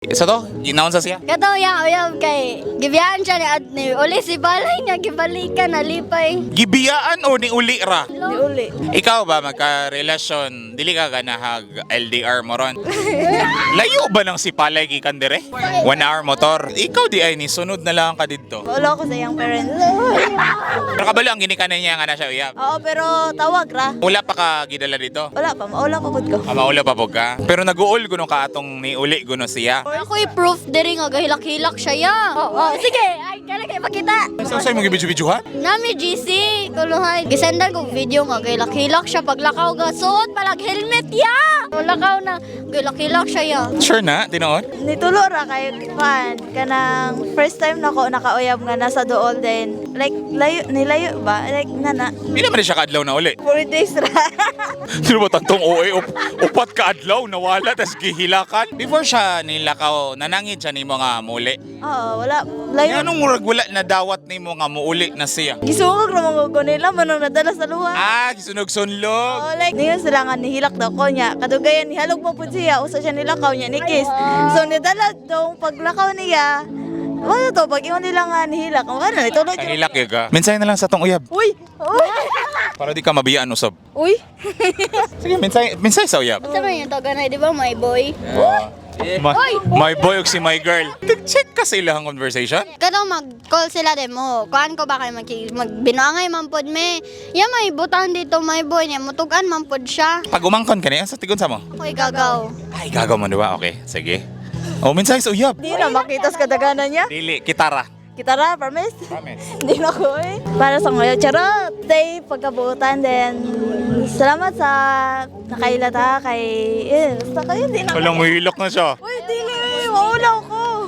Isa to? Ginaon sa siya? Kato yang uyab kay gibiyaan siya ni Adni. Uli si balay niya gibalikan nalipay. Gibiyaan o ni uli ra? Di uli. Ikaw ba magka-relasyon, dili ka ganahag LDR mo ron? Layo ba ng si Palay gikan dire? 1 hour motor. Ikaw di ay ni sunod na lang ka didto. Wala ko sa iyang parents. Pero kabalo ang ginikanan niya nga na siya uyab. Oo, pero tawag ra. Wala pa ka gidala dito. Wala pa, maula ko pud ko. Ah, maula pa po ka. Pero nag-uol guno ka atong ni uli guno siya. Ako i-proof diri nga gahilak-hilak siya ya. Oh, sige, ay kala kay pakita. Sa sa'yo mong gibidyo-bidyohan? Nami GC, kuluhay. Gisendan kog video nga gahilak-hilak siya paglakaw ga suot palag helmet ya. Lakaw na gahilak-hilak siya ya. Sure na, tinuod? Nitulo ra kay kwan kanang first time nako nakauyab nga nasa dool then like layo nilayo ba like nana. Pila man siya kaadlaw na uli? 4 days ra. Sino ba tantong OA? Upat ka adlaw, nawala, tas gihilakan. Before siya nilakaw, nanangid siya nimo nga muli. Oo, wala layo. Nga nung murag wala na dawat nimo nga muuli na siya? Gisungog ra mga ko nila manong nadala sa luha. Ah, gisunog-sunlog. Oh, like, niyon sila nga nihilak daw ko niya. Kadugayan, nihalog mo po siya. Usa siya nilakaw niya, ni kiss. So, nidala daw paglakaw niya. Wala to, pag ingon nila nga nihilak. Wala na, nituloy. Kahilak ya ka. Mensahe na lang sa tong uyab. Uy! Uy! Para di ka mabiyaan usab. Uy! Sige, mensahe, mensahe sa uyab. Sa man yung taganay, di ba, my boy? My boy ug si my girl. Check ka sa ilang conversation. Kato mag-call sila de mo. Kuan ko ba kay mag magbinuangay man pod me. Ya may butang dito my boy niya mutugan man pod siya. Pag umangkon ka niya, sa tigon sa mo. Ako'y gagaw. Ay, gagaw mo diba? Okay, sige. Oh, mensahe sa uyab. Di na makita sa kadaganan niya. Dili, kitara. Kita ra, promise? Promise. Hindi na ko eh. Para sa ngayon, charot! Stay pagkabuutan then salamat sa nakailata kay... Eh, basta kayo, hindi na Walang mahilak na siya. Uy, dili!